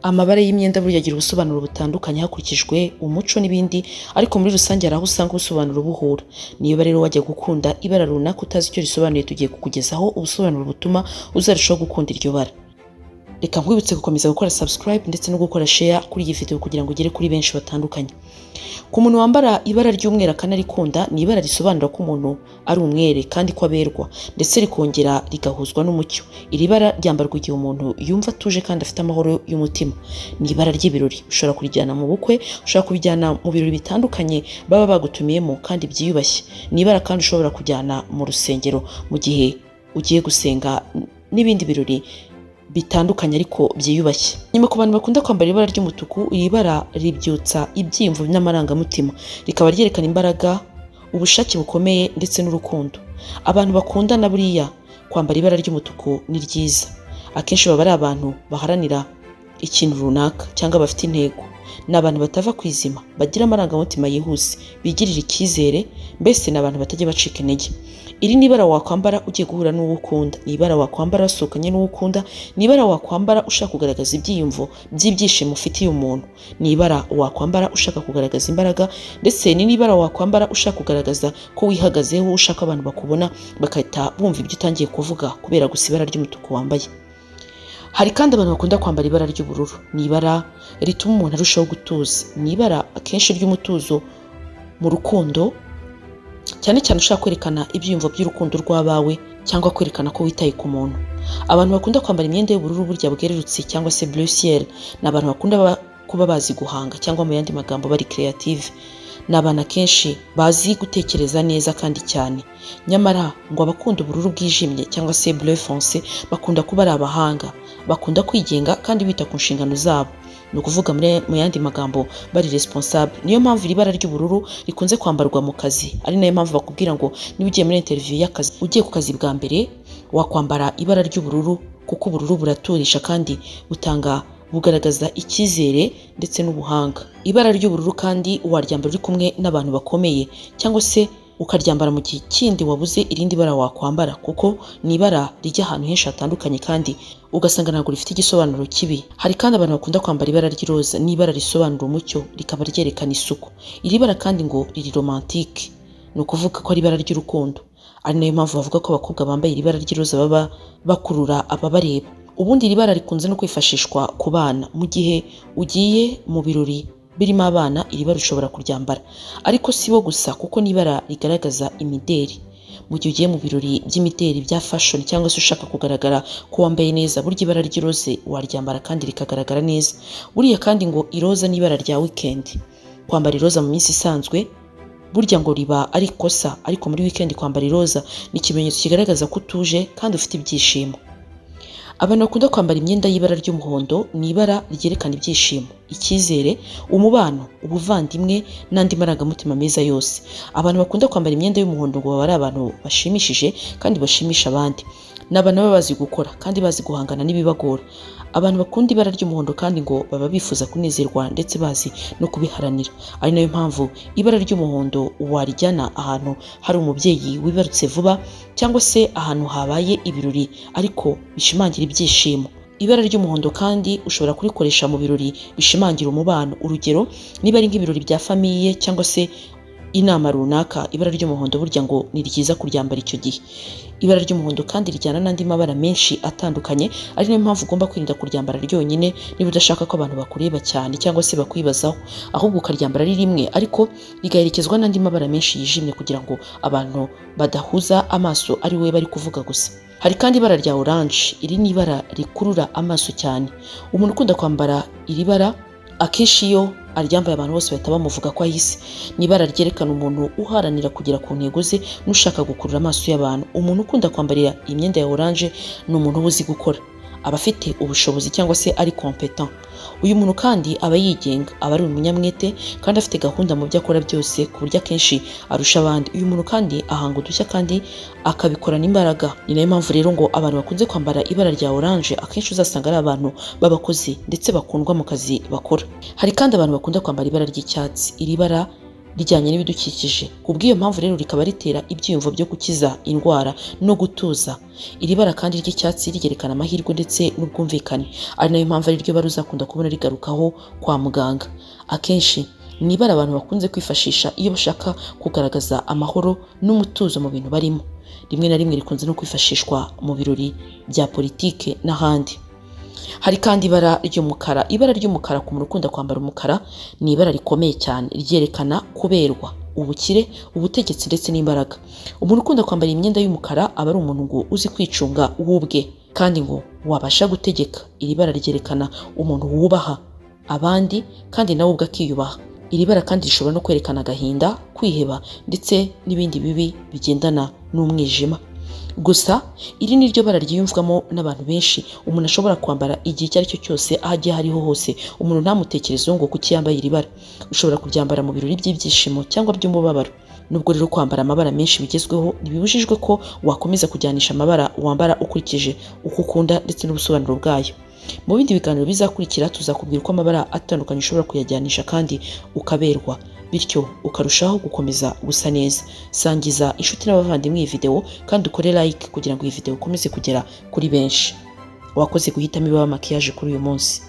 Amabara y'imyenda burya agira ubusobanuro butandukanye hakurikijwe umuco n'ibindi, ariko muri rusange hari aho usanga ubusobanuro buhura. Niba rero wajya gukunda ibara runaka utazi icyo risobanuye, tugiye kukugezaho ubusobanuro butuma uzarushaho gukunda iryo bara. Reka nkwibutse gukomeza gukora subscribe ndetse no gukora share kuri iyi video kugira ngo ugere kuri benshi batandukanye. Ku muntu wambara ibara ry'umweru akanarikunda, ni ibara risobanura ko umuntu ari umwere kandi ko aberwa, ndetse rikongera rigahuzwa n'umucyo. Iri bara ryambarwa igihe umuntu yumva atuje kandi afite amahoro y'umutima. Ni ibara ry'ibirori, ushobora kurijyana mu bukwe, ushobora kubijyana mu birori bitandukanye baba bagutumiyemo kandi byiyubashye. Ni ibara kandi ushobora kujyana mu rusengero mu gihe ugiye gusenga n'ibindi birori bitandukanye ariko byiyubashye. Nyuma, ku bantu bakunda kwambara ibara ry'umutuku, iri bara ribyutsa ibyiyumvo n'amarangamutima, rikaba ryerekana imbaraga, ubushake bukomeye ndetse n'urukundo. Abantu bakundana buriya kwambara ibara ry'umutuku ni ryiza. Akenshi baba ari abantu baharanira ikintu runaka cyangwa bafite intego. Ni abantu batava ku izima, bagira amarangamutima yihuse, bigirira icyizere, mbese ni abantu batajya bacika intege. Iri ni ibara wakwambara ugiye guhura n'uwo ukunda, ni ibara wakwambara wasohokanye n'uwo ukunda, ni ibara wakwambara ushaka kugaragaza ibyiyumvo by'ibyishimo ufitiye umuntu, ni ibara wakwambara ushaka kugaragaza imbaraga, ndetse ni n'ibara wakwambara ushaka kugaragaza ko wihagazeho, ushaka abantu bakubona bagahita bumva ibyo utangiye kuvuga kubera gusa ibara ry'umutuku wambaye. Hari kandi abantu bakunda kwambara ibara ry'ubururu. Ni ibara rituma umuntu arushaho gutuza. Ni ibara akenshi ry'umutuzo mu rukundo, cyane cyane ushaka kwerekana ibyiyumvo by'urukundo rw'abawe cyangwa kwerekana ko witaye ku muntu. Abantu bakunda kwambara imyenda y'ubururu burya bwerurutse cyangwa se bleu ciel ni abantu bakunda kuba bazi guhanga, cyangwa mu yandi magambo bari creative. Ni abantu akenshi bazi gutekereza neza kandi cyane. Nyamara ngo abakunda ubururu bwijimye cyangwa se bleu foncé bakunda kuba ari abahanga, bakunda kwigenga kandi bita ku nshingano zabo, ni ukuvuga mu yandi magambo bari responsable. Niyo mpamvu iri bara ry'ubururu rikunze kwambarwa mu kazi, ari nayo mpamvu bakubwira ngo niba ugiye muri interview y'akazi, ugiye ku kazi bwa mbere, wakwambara ibara ry'ubururu, kuko ubururu buraturisha kandi butanga bugaragaza icyizere ndetse n'ubuhanga. Ibara ry'ubururu kandi waryambara uri kumwe n'abantu bakomeye, cyangwa se ukaryambara mu gihe kindi wabuze irindi bara wakwambara, kuko ni ibara rijya ahantu henshi hatandukanye kandi ugasanga ntabwo rifite igisobanuro kibi. Hari kandi abantu bakunda kwambara ibara ry'iroza. Ni ibara risobanura umucyo, rikaba ryerekana isuku. Iri bara kandi ngo riri romantique, ni ukuvuga ko ari ibara ry'urukundo, ari nayo mpamvu bavuga ko abakobwa bambaye iri bara ry'iroza baba bakurura ababareba. Ubundi iri bara rikunze no kwifashishwa ku bana. Mu gihe ugiye mu birori birimo abana, iri bara ushobora kuryambara, ariko si bo gusa, kuko ni ibara rigaragaza imideri. Mu gihe ugiye mu birori by'imideri bya fashion cyangwa se ushaka kugaragara ko wambaye neza, burya ibara ry'iroze waryambara kandi rikagaragara neza. Buriya kandi ngo iroza ni ibara rya weekend. Kwambara iroza mu minsi isanzwe burya ngo riba ari ikosa, ariko muri weekend kwambara iroza ni ikimenyetso kigaragaza ko utuje kandi ufite ibyishimo. Abantu bakunda kwambara imyenda y'ibara ry'umuhondo, ni ibara ryerekana ibyishimo, icyizere, umubano, ubuvandimwe n'andi marangamutima meza yose. Abantu bakunda kwambara imyenda y'umuhondo ngo baba ari abantu bashimishije kandi bashimisha abandi. Ni abantu baba bazi gukora kandi bazi guhangana n'ibibagora. Abantu bakunda ibara ry'umuhondo kandi ngo baba bifuza kunezerwa ndetse bazi no kubiharanira, ari nayo mpamvu ibara ry'umuhondo warijyana ahantu hari umubyeyi wibarutse vuba, cyangwa se ahantu habaye ibirori ariko bishimangira ibyishimo. Ibara ry'umuhondo kandi ushobora kurikoresha mu birori bishimangira umubano. Urugero, niba ari nk'ibirori bya famille cyangwa se inama runaka, ibara ry'umuhondo burya ngo ni ryiza kuryambara icyo gihe. Ibara ry'umuhondo kandi rijyana n'andi mabara menshi atandukanye, ari nayo mpamvu ugomba kwirinda kuryambara ryonyine niba udashaka ko abantu bakureba cyane cyangwa se bakwibazaho, ahubwo ukaryambara ari rimwe ariko rigaherekezwa n'andi mabara menshi yijimye, kugira ngo abantu badahuza amaso ari we bari kuvuga gusa. Hari kandi ibara rya orange. Iri ni ibara rikurura amaso cyane. Umuntu ukunda kwambara iri bara, akenshi iyo aryambaye abantu bose bahita bamuvuga ko ahise. Ni ibara ryerekana umuntu uharanira kugera ku ntego ze n'ushaka gukurura amaso y'abantu. Umuntu ukunda kwambarira imyenda ya orange ni umuntu uba uzi gukora, aba afite ubushobozi cyangwa se ari compétent. Uyu muntu kandi aba yigenga, aba ari umunyamwete kandi afite gahunda mu byo akora byose, ku buryo akenshi arusha abandi. Uyu muntu kandi ahanga udushya kandi akabikorana imbaraga. Ni nayo mpamvu rero ngo abantu bakunze kwambara ibara rya orange akenshi uzasanga ari abantu b'abakozi ndetse bakundwa mu kazi bakora. Hari kandi abantu bakunda kwambara ibara ry'icyatsi. Iri bara rijyanye n'ibidukikije. Ku bw'iyo mpamvu rero rikaba ritera ibyiyumvo byo gukiza indwara no gutuza. Iri bara kandi ry'icyatsi ryerekana amahirwe ndetse n'ubwumvikane, ari nayo mpamvu ari ryo bara uzakunda kubona rigarukaho kwa muganga. Akenshi ni ibara abantu bakunze kwifashisha iyo bashaka kugaragaza amahoro n'umutuzo mu bintu barimo. Rimwe na rimwe rikunze no kwifashishwa mu birori bya politike n'ahandi. Hari kandi ibara ry'umukara. Ibara ry'umukara ku muntu ukunda kwambara umukara ni ibara rikomeye cyane, ryerekana kuberwa, ubukire, ubutegetsi ndetse n'imbaraga. Umuntu ukunda kwambara imyenda y'umukara aba ari umuntu ngo uzi kwicunga we ubwe kandi ngo wabasha gutegeka. Iri bara ryerekana umuntu wubaha abandi kandi nawe ubwe akiyubaha. Iri bara kandi rishobora no kwerekana agahinda, kwiheba ndetse n'ibindi bibi bigendana n'umwijima. Gusa iri ni ryo bara ryiyumvwamo n'abantu benshi, umuntu ashobora kwambara igihe icyo ari cyo cyose, aho agiye aho ariho hose, umuntu ntamutekerezeho ngo kuki yambaye iri bara. Ushobora kuryambara mu birori by'ibyishimo cyangwa by'umubabaro. Nubwo rero kwambara amabara menshi bigezweho, ntibibujijwe ko wakomeza kujyanisha amabara wambara ukurikije uko ukunda ndetse n'ubusobanuro bwayo. Mu bindi biganiro bizakurikira tuzakubwira uko amabara atandukanye ushobora kuyajyanisha kandi ukaberwa, bityo ukarushaho gukomeza gusa neza. Sangiza inshuti n'abavandimwe iyi video kandi ukore like kugira ngo iyi video ikomeze kugera kuri benshi. Wakoze guhitamo Ibaba Maquillage kuri uyu munsi.